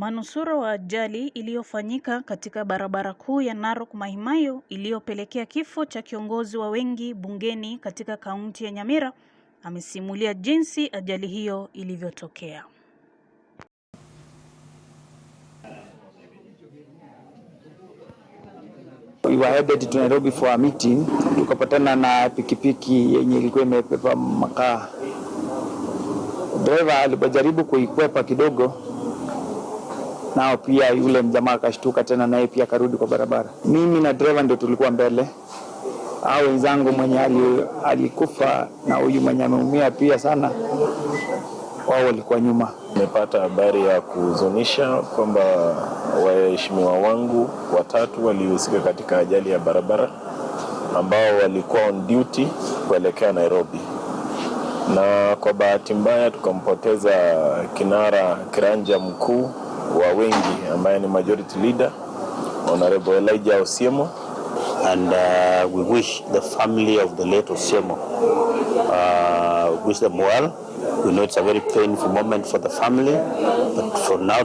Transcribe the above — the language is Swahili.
Manusura wa ajali iliyofanyika katika barabara kuu ya Narok Mai Mahiu iliyopelekea kifo cha kiongozi wa wengi bungeni katika kaunti ya Nyamira amesimulia jinsi ajali hiyo ilivyotokea. We were headed to Nairobi for a meeting, tukapatana na pikipiki yenye ilikuwa imebeba makaa. Driver alipojaribu kuikwepa kidogo, nao pia yule mjamaa akashtuka tena, naye pia akarudi kwa barabara. Mimi na driver ndio tulikuwa mbele, hao wenzangu mwenye alikufa na huyu mwenye ameumia pia sana, wao walikuwa nyuma. Nimepata habari ya kuhuzunisha kwamba waheshimiwa wangu watatu walihusika katika ajali ya barabara ambao walikuwa on duty kuelekea Nairobi, na kwa bahati mbaya tukampoteza kinara kiranja mkuu wa wengi ambaye ni majority leader, Honorable Elijah Osiemo. And we wish the family of the late Osiemo, wish them well. We know it's a very painful moment for the family, but for now